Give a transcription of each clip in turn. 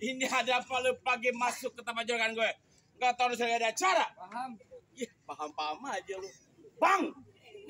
Ini ada apa lu pagi masuk ke tempat juragan gue? Gak tau saya ada acara. Paham? Ih, paham-paham aja lu. Bang,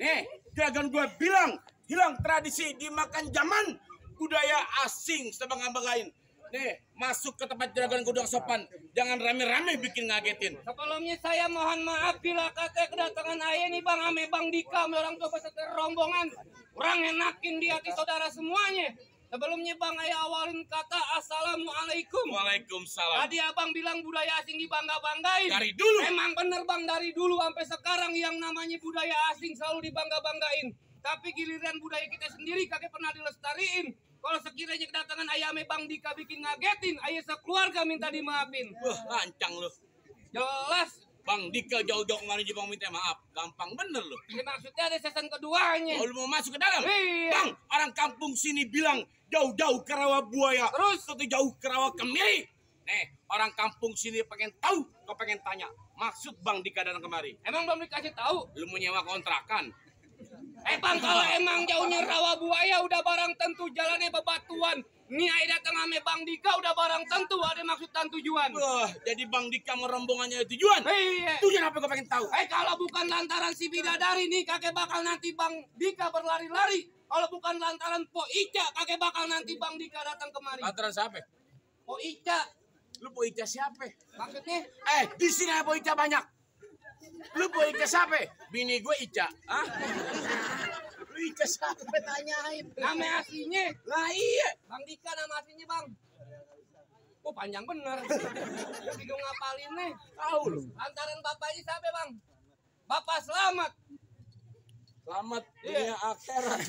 nih juragan gue bilang hilang tradisi dimakan zaman budaya asing sebangga-banggain. Nih, masuk ke tempat juragan gudang sopan. Jangan rame-rame bikin ngagetin. Sebelumnya saya mohon maaf bila kata kedatangan ayah nih Bang ame Bang Dika, orang tua peserta rombongan. Orang enakin di hati saudara semuanya. Sebelumnya Bang ayah awalin kata Assalamualaikum. Waalaikumsalam. Tadi abang bilang budaya asing dibangga-banggain. Dari dulu. Emang bener Bang, dari dulu sampai sekarang yang namanya budaya asing selalu dibangga-banggain. Tapi giliran budaya kita sendiri kagak pernah dilestariin. Kalau sekiranya kedatangan ayame Bang Dika bikin ngagetin, ayah sekeluarga minta dimaafin. Wah, lancang lu. Jelas. Bang Dika jauh-jauh ngari Bang minta maaf. Gampang bener lu. Ini maksudnya ada season keduanya. Oh, lu mau masuk ke dalam? Iya. Bang, orang kampung sini bilang jauh-jauh ke rawa buaya. Terus? Satu jauh ke rawa kemiri. Nih, orang kampung sini pengen tahu, kau pengen tanya. Maksud Bang Dika datang kemari. Emang belum dikasih tahu? Lu mau nyewa kontrakan? Bang, kalau emang jauhnya rawa buaya udah barang tentu jalannya bebatuan. Nih ayah datang ame Bang Dika udah barang tentu ada maksud dan tujuan. Wah, jadi Bang Dika merombongannya tujuan? Iya. Tujuan apa kau pengen tahu? Kalau bukan lantaran si bidadari nih kakek bakal nanti Bang Dika berlari-lari. Kalau bukan lantaran Po Ica kakek bakal nanti Bang Dika datang kemari. Lantaran siapa? Po Ica. Lu Po Ica siapa? Maksudnya? Di sini ada Po Ica banyak. Lu Po Ica siapa? Bini gue Ica. Hah? Lu Ica siapa tanyain? Nama aslinya? Nah iya. Bang Dika nama aslinya Bang. Oh panjang bener. Bingung ngapalin nih. Tahu lu. Lantaran bapaknya siapa Bang? Bapak Selamat. Selamat dunia akhirat.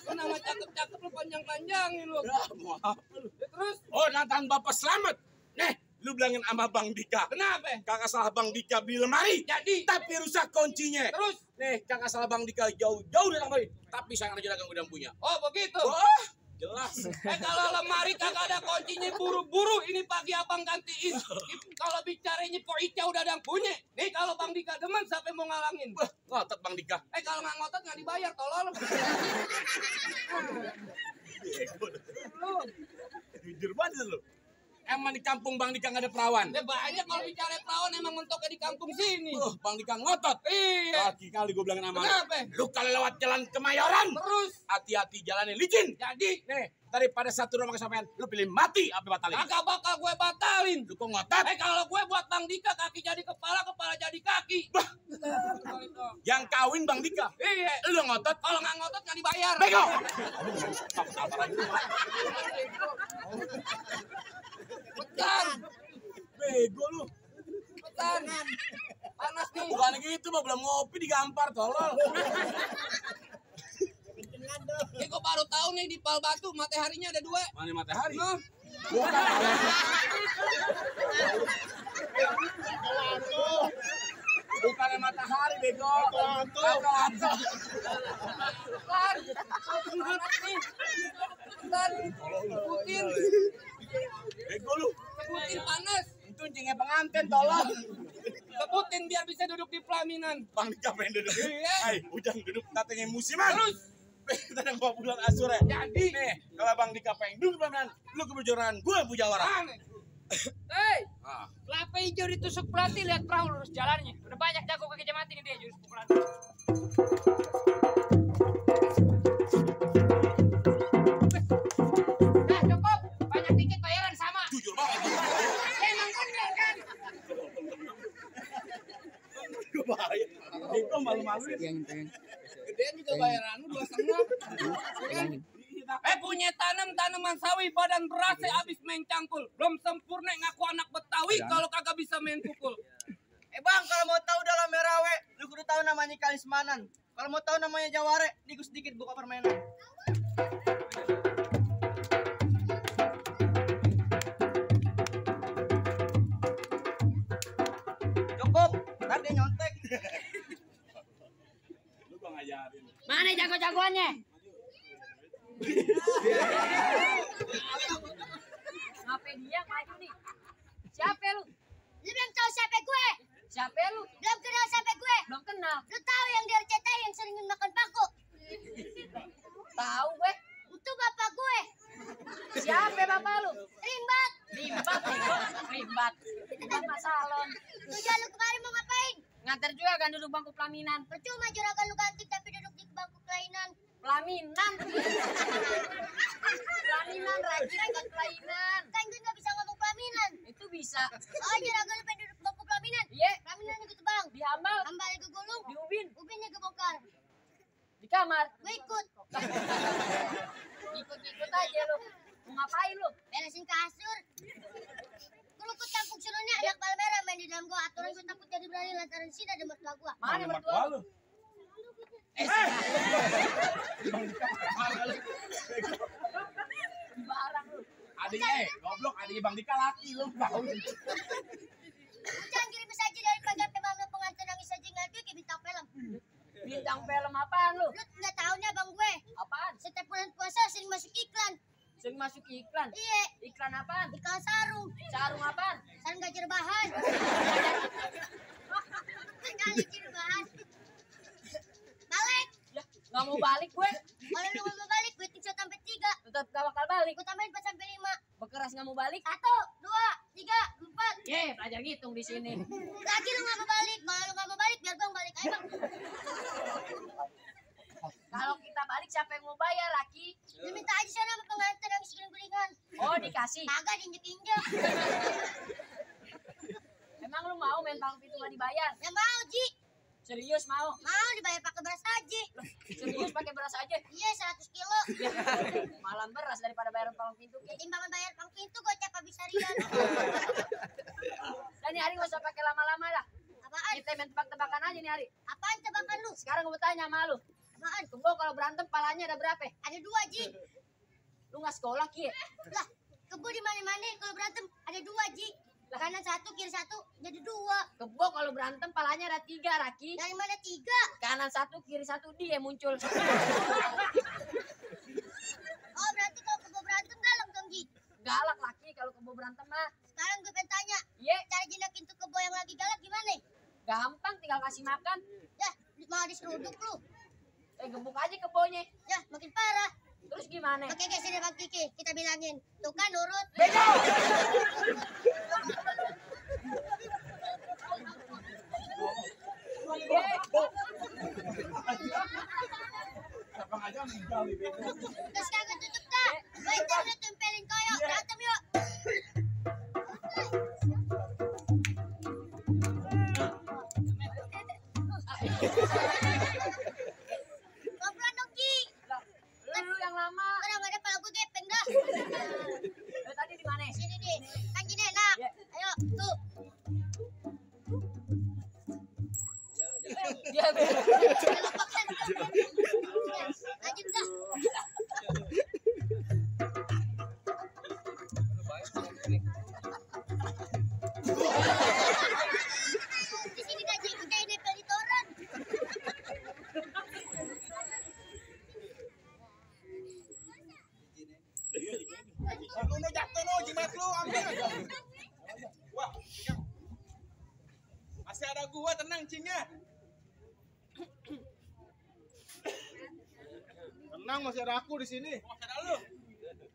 Lu nama cakep-cakep lu panjang-panjangin lu. Ya, maaf lu. Terus? Oh, datang Bapak Selamat. Nih, lu bilangin sama Bang Dika. Kenapa? Kakak salah Bang Dika beli lemari. Jadi? Tapi rusak kuncinya. Terus? Nih, kakak salah Bang Dika jauh-jauh datang kemari. Tapi saya aja dagang udah punya. Oh begitu? Wah, jelas. Kalau lemari kagak ada kuncinya buru-buru ini pagi abang gantiin. Kalau bicaranya Po Ica udah ada yang punya. Nih kalau Bang Dika demen siapa yang mau ngalangin? Wah, ngotot Bang Dika. Kalau nggak ngotot nggak dibayar tolol. Lu. Jujur banget lu. Emang di kampung Bang Dika nggak ada perawan? Ya banyak kalau bicara perawan emang mentoknya di kampung sini. Bang Dika ngotot. Iya. Kali gue bilangin sama Kenapa? lu kalau lewat jalan Kemayoran. Terus? Hati-hati jalannya licin. Jadi? Nih, daripada satu rumah kesampean, lu pilih mati apa batalin? Kagak bakal gue batalin. Lu kok ngotot? Kalau gue buat Bang Dika kaki jadi kepala, kepala jadi kaki. Bah. Yang kawin Bang Dika. Iya. Lu ngotot? Kalau nggak ngotot nggak dibayar. Bego. Betan. Bego lu. Betan. Panas nih. Bukan gitu, mah belum ngopi digampar tolol. Ini gue baru tahu nih di Pal Batu mataharinya ada 2. Mana matahari? Nah. Bukan. Bukan matahari, bego. Mata-mata. Betan. Panas nih. Betan. Sebutin. Bego lu. Sebutin panas. Itu cingnya pengantin tolol. Sebutin biar bisa duduk di pelaminan. Bang Dika pengen duduk. Iya. Hai, ujang duduk katanya musiman. Terus? Tadang 2 bulan asur ya. Jadi? Nih, kalau Bang Dika pengen duduk pelaminan, lu kebujuran gue punya orang. Aneh. Hei. Ah. juri tusuk pelatih, lihat perahu lurus jalannya. Udah banyak jago kaki jam mati nih dia jurus pelatih. Nah cukup, banyak dikit bayaran sama. Jujur banget. Emang bener kan? Bahaya. Itu malu-maluin. Gedean juga bayaran lu 2,5. Punya tanaman sawi badan berasa abis main cangkul. Belum sempurna ngaku anak Betawi kalau kagak bisa main pukul. Bang, kalau mau tahu dalam Merawe, lu kudu tahu namanya Kalismanan. Kalau mau tahu namanya Jaware, niku sedikit buka permainan. Cukup, ntar dia nyontek. Lu gua ngajarin. Mana jago-jagoannya? Ngapain dia maju nih? Siapa lu? Lu belum tahu siapa gue? Siapa lu? Belum kenal siapa gue? Belum kenal. Lu tahu yang di RCTI yang sering makan paku? Tahu gue. Itu bapak gue. Siapa bapak lu? Rimbat. Rimbat. Rimbat Mas Salon. Tujuan lu kemarin mau ngapain? Nganter juga kan duduk bangku pelaminan. Percuma juragan lu ganti tapi duduk di bangku kelainan. Pelaminan. Pelaminan, rajin kan pelaminan. Kan gue gak bisa ngomong pelaminan. Itu bisa. Oh juragan lu pengen duduk bangku pelaminan. Iya. Pelaminan gitu bang. Di hambal, Ambalnya gue gulung. di ubin, Ubinnya gue bongkar. di kamar. Gue ikut. Ikut-ikut aja lu. Mau ngapain lu? Beresin kasur. Kerukut tampuk suruhnya anak palmera main di dalam gua. Aturan gue takut jadi berani lantaran sini ada mertua gua. Mana mertua mertua lu? lu? Barang lu. Adiknya, goblok, adiknya Bang Dika laki lu tahu. Jangan kirim saja dari bagian pembangunan pengantin nangis aja ngadu kayak bintang film. Bintang film apaan lu? Lu nggak tahunya bang gue. Apaan? Setiap bulan puasa sering masuk iklan. Sering masuk iklan. Iya, Iklan apaan? iklan sarung. Sarung apaan? Sarung gajah rebahan. Kali rebahan. Balik. Ya, nggak mau balik gue. Kalau lu mau balik, gue tinggal sampai 3. Tetap gak bakal balik. Gue tambahin 4 sampai 5. Bekeras nggak mau balik. 1, 2, 3, 4. Ye, belajar ngitung di sini. Lagi lu nggak mau balik. Kalau lu nggak mau balik, biar gue yang balik aja bang. Kalau kita balik siapa yang mau bayar, laki? Lu minta aja sana sama pengantin nangis guling-gulingan. Oh, dikasih. Kagak diinjek-injek. Emang lu mau main palang pintu nggak dibayar? Ya mau Ji. Serius mau? Mau dibayar pakai beras aja. Serius pakai beras aja? Iya 100 kilo. Malam beras daripada bayar palang pintu. Ya timbangan bayar pang pintu gue cap habis harian. Dan nih hari nggak usah pakai lama-lama lah. Apaan? Kita main tebak-tebakan aja nih hari. Apaan tebakan lu? Sekarang gue bertanya sama lu. Apaan? Kebo kalau berantem palanya ada berapa? Ada 2 Ji. Lu nggak sekolah Ki? Lah, kebo di mana-mana kalau berantem ada 2 Ji. Kanan 1, kiri 1, jadi 2. Kebo kalau berantem palanya ada 3, Raki. Dari mana 3? Kanan 1, kiri 1, dia muncul. Oh berarti kalau kebo berantem galak dong Ji. Galak laki kalau kebo berantem mah. Sekarang gue pengen tanya, Ye, cara jinakin tuh kebo yang lagi galak gimana? gampang tinggal kasih makan. Ya, mau diseruduk lu. Gebuk aja kebonya. Ya, makin parah. Terus gimana? Oke guys, ini Bang Kiki. Kita bilangin. Tuh kan nurut. Bego! Abang aja meninggal nih. Terus kagak tutup dah. Gue udah tempelin koyo. Berantem yuk. Ngobrol dong Ki. Lu yang lama. Orang ada pala gue gepeng dah. Lu tadi di mana? Sini nih. Kan gini enak. Ya. Ayo, tuh. Dia Kelopakkan. Lanjut dah. Di sini dah Ji, udah ini beli toran. Lu jatuh lu, jimat lu ambil. Wah, Cing. Masih ada gua, tenang Cingnya. Tenang, masih ada aku di sini. Masih ada lu.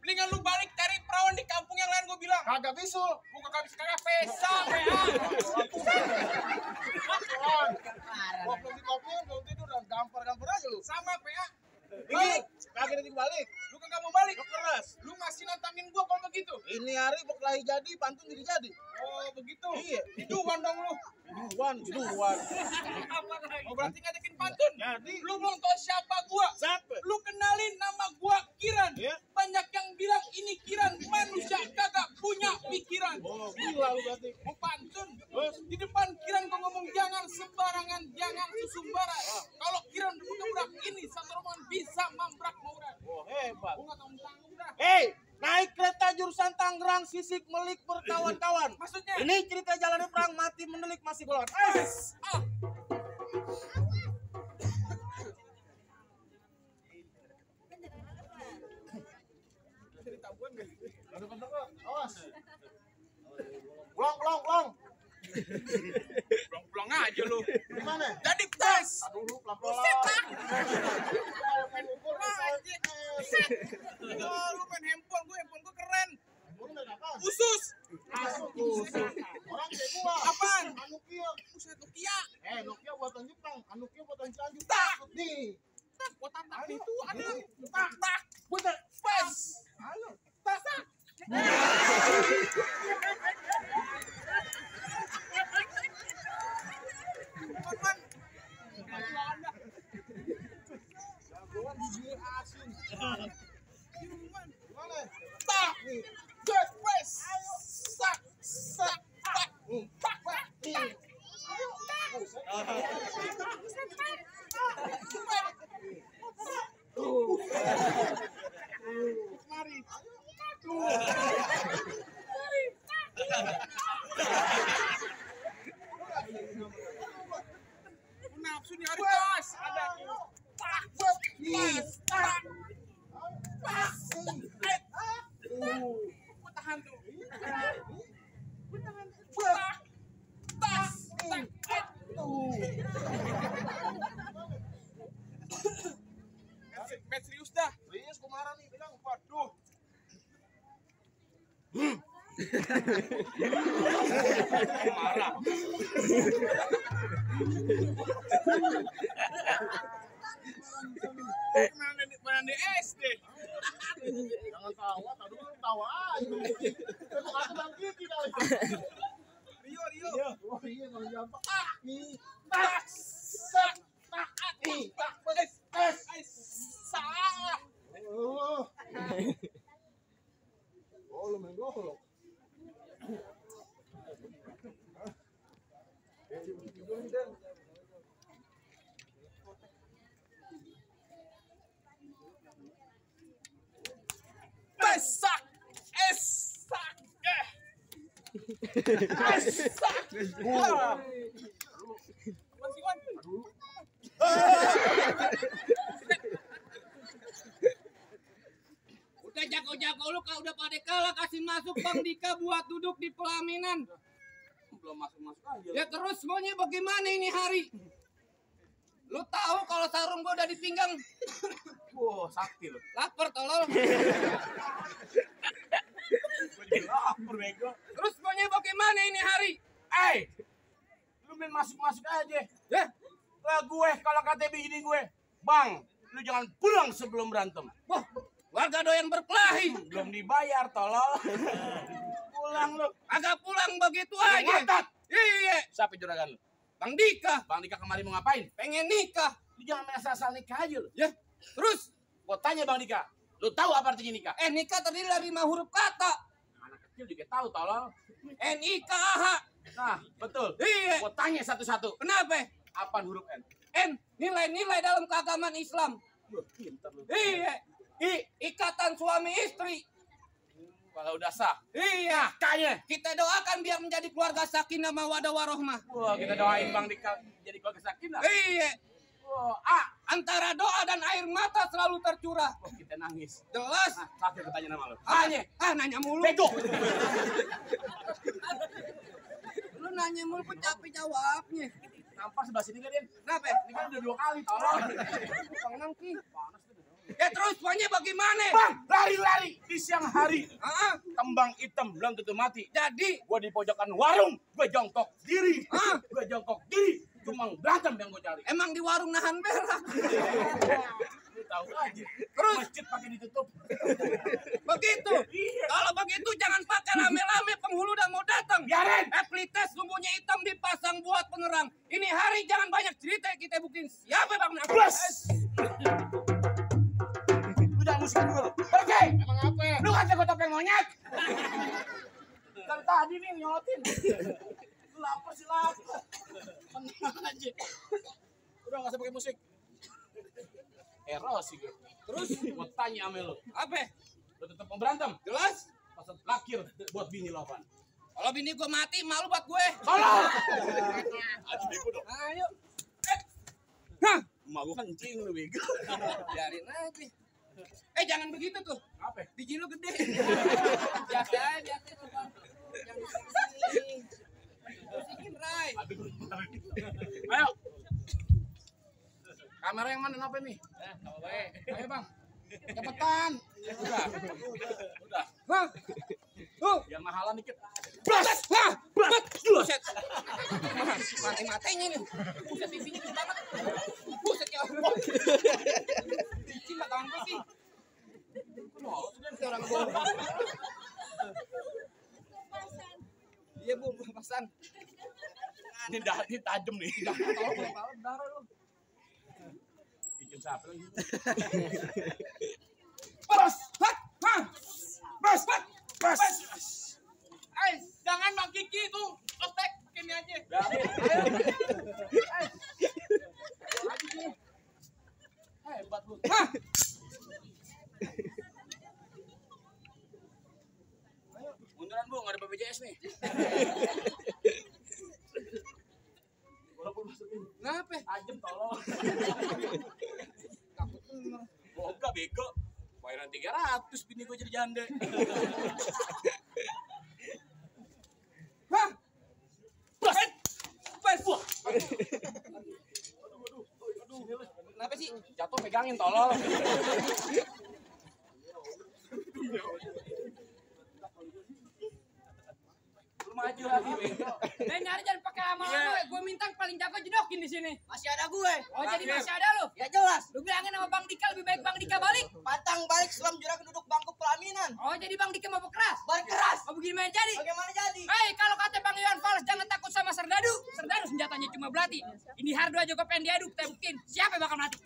Mendingan lu balik cari perawan di kampung yang lain gua bilang. Kagak bisul. Gua kagak bisa kagak pesa, PA. Gua belum kopi, belum tidur dan gampar-gampar aja lu. Sama PA. Ini kagak nanti balik. Lu kagak mau balik. Lu keras. Lu masih nantangin gua kalau begitu. Ini hari berkelahi jadi, pantun jadi. Oh, begitu. Iya. Hidupan dong lu. Juduan. Oh, berarti ngajakin pantun. Jadi. Lu belum tahu siapa gua. Siapa? Lu kenalin nama gua Kiran. Iya. Banyak yang bilang ini Kiran manusia kagak punya pikiran. Oh, gila lu berarti. Mau pantun. Di depan Kiran kau ngomong jangan sembarangan, jangan susumbaran. Kalau Kiran budak ini satu rombongan bisa mambrak mauran. Oh, hebat. Gua nggak tahu tanggung dah. Naik kereta jurusan Tangerang, sisik melik berkawan-kawan. Maksudnya? Ini cerita jalannya perang, mati menelik masih golongan. Ah. Awas. Pulang. Pulang aja lu. Gimana? Jadi tes. Aduh, lu pelan-pelan. Lu main handphone gua keren. Lu main apaan? Khusus. Khusus. Orang kayak gua. Apaan? Nokia. Buset Nokia. Nokia buatan Jepang. Nokia buatan Cianjur. Tak. Nih. Gua tatak itu ada. Tak. Buat Pas. Ayo. Tak. Man. Jagoan biji asin. Gimana? Tak. Nih. Get wes. Sak. Tak. Mari. Nafsu di hari tas ada. Gua tahan tuh. Bet serius dah. Serius kemarin nih bilang, waduh. Marah. Mana di SD? Jangan tawa, tadi lu tawa aja. Emang aku bang Kiki kali. Rio. Oh iya, kalau gampang. Nih. Salah. Oh, lu main golok. Esak. Udah jago-jago lu udah pada kalah kasih masuk Bang Dika buat duduk di pelaminan. Belum masuk aja. Ya terus maunya bagaimana ini hari? Lu tahu kalau sarung gua udah di pinggang. Wah, sakti lu. Lapar tolol. Lapar bego. Terus maunya bagaimana ini hari? Lu main masuk aja. Ya, Lah gue kalau kata begini gue, Bang, lu jangan pulang sebelum berantem. wah, warga doyan berkelahi. Belum dibayar, tolol. Pulang lu. Agak pulang begitu Lu aja. ngotot. Iya, Siapa juragan lu? Bang Dika Bang Dika kemari mau ngapain? pengen nikah. Lu jangan main asal nikah aja lu. Ya, terus Gua tanya Bang Dika, lu tahu apa artinya nikah? nikah terdiri dari 5 huruf kata. Anak kecil juga tahu, tolol. NIKAH. Nah, betul. Iya. Gua tanya satu-satu. Kenapa? Apaan huruf N? Nilai-nilai dalam keagamaan Islam. Wah, pintar lu. Iya. Ikatan suami istri. Kalau udah sah. Iya. Kayaknya. Kita doakan biar menjadi keluarga sakinah mawadah warohmah. Wah, kita doain Bang Dika jadi keluarga sakinah. Iya. Wah, Antara doa dan air mata selalu tercurah. Wah, kita nangis. Jelas. Nah, terakhir gue tanya nama lu. Tanya. Nanya mulu. Bego. Lu nanya mulu pun capek jawabnya. Nampar sebelah sini kan, Din? Kenapa? Ini kan udah 2 kali, tolong. Pengen ki. Panas tuh. Ya terus pokoknya bagaimana? Bang, lari-lari di siang hari. Ah, Kembang hitam belum tentu mati. jadi Gua di pojokan warung, gua jongkok diri. Ah. Gua jongkok diri. Cuma berantem yang gua cari. emang di warung nahan berak. Lu tahu aja. Terus? Masjid pakai ditutup. Begitu. Iya. Kalau begitu jangan pakai rame-rame, penghulu udah mau datang. Biarin. Plites lumpuhnya hitam dipasang buat penerang. Ini hari jangan banyak cerita, kita buktiin siapa Bang Nafas. Plus. Lu jangan musik dulu. Pergi. Emang apa? Lu kata gua topeng monyet. Dari tadi nih nyolotin. Lu lapar sih lapar. Tenang aja. Udah nggak usah pakai musik. Eros sih gue. Terus Gua tanya sama lu. apa? Lu tetap mau berantem? Jelas? Pas lakir buat bini lo apaan? Kalau bini gue mati, malu buat gue. Tolong. Aduh bego dong. Ayo. Hah? Emak gua kan kencing lu bego. Biarin aja. Jangan begitu tuh. Apa? Biji lu gede. Biasa aja, biasa Bang. Jangan disini. Musikin Rai. Aduh. Ayo. Kamera yang mana apa nih? Ayo bang. Cepetan. Udah. Hah? Biar mahalan dikit. Bas! Hah! Bas! Buset. Mati-matinya nih. Buset, pipinya gede banget. Buset ya. Licin lah tangan gue sih. Itu orang bodoh. Iya bu, pasan. Ini tajam nih. Tahu berapa darah lu. Bikin siapa lagi? Bas! Hah! Hah! Bas! Bas! Jangan Bang Kiki itu otek ini aja. Hebat lu. Hah! Munduran bu, nggak ada BPJS nih. Walaupun masukin. Kenapa? Tajam tolong. Takut bener. Boga bego. Bayaran 300 bini gue jadi janda. Hah? Bas! Bas! Wah. Kenapa sih? Jatuh pegangin tolong. Lu maju lagi bego. Nyari jangan pakai lama-lama. Gue minta paling jago jedokin di sini. Masih ada gue. Oh jadi masih ada lu? Ya jelas. Lu bilangin sama Bang Dika lebih baik Bang Dika balik. Pantang balik selam jurang duduk bangku pelaminan. Oh jadi Bang Dika mau keras? Berkeras. Oh begini main jadi? Bagaimana jadi? Hei kalau kata Bang Iwan Fals jangan takut sama Serdadu. Serdadu senjatanya cuma belati. Ini Hardo aja gue pengen diaduk. Kita buktiin siapa yang bakal mati.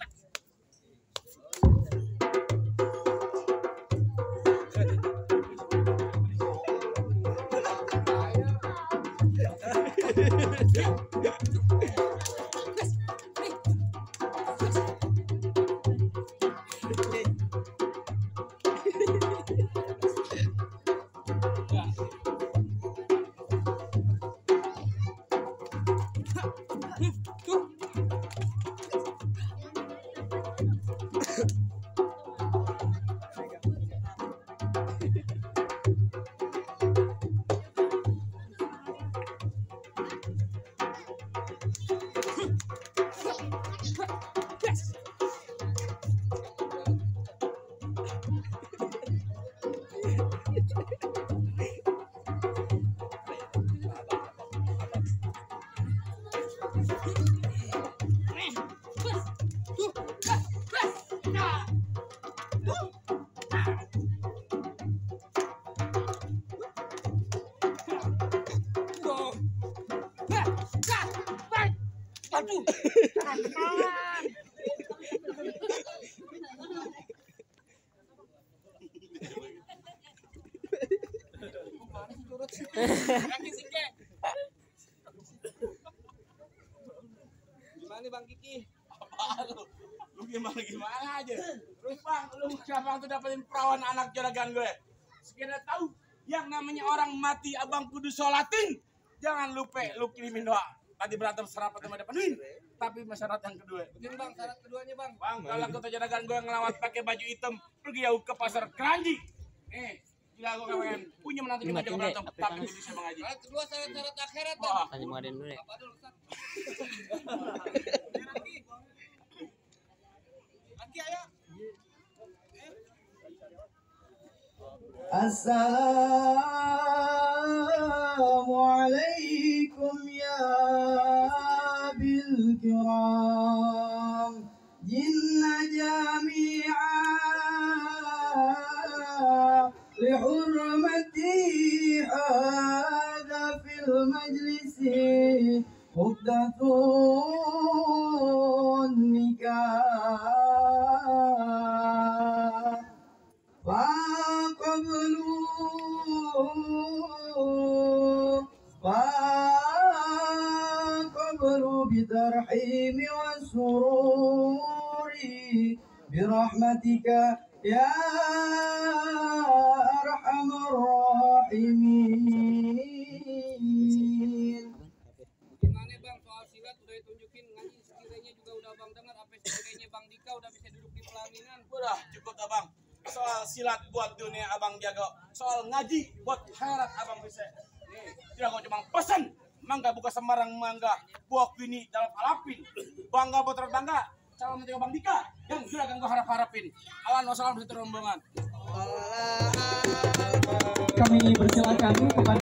Aduh. Gimana Bang Kiki? Apaan lu? Lu gimana aja. Terus bang, lu siapa tuh dapetin perawan anak juragan gue? Sekiranya tahu yang namanya orang mati abang kudu sholatin. Jangan lupa lu kirimin doa. Tadi berantem serapat sama depanin. Tapi syarat yang kedua. Betul Bang, syarat keduanya Bang. Bang, kalau kota juragan gue ngelawat pakai baju hitam, pergi jauh ke pasar Keranji. Nih, gila gue kawan. Punya menantu kita jangan berantem. Tapi bisa Bang Haji. Syarat kedua syarat akhirat Wah. Bang. Tanya Maden dulu ya. Apa dulu Ustaz? Lagi ayo. Assalamualaikum ya bil kiram jinna jami'a lihurmati hadha fil majlisi huddatun nikah فقبلوا بالترحيم والسرور برحمتك يا أرحم الراحمين. Gimana bang soal silat udah ditunjukin ngaji sekiranya juga udah bang dengar apa sebagainya bang Dika udah bisa duduk di pelaminan. Udah cukup abang. Soal silat buat dunia abang jago. Soal ngaji buat akhirat abang bisa. Nih, tidak kau cuma pesan. Mangga buka sembarang mangga. Buat ini dalam alapin. Bangga buat terbangga. Calon menteri abang Dika. Yang sudah ganggu harap-harapin. Alan wassalam di rombongan. Kami persilakan kepada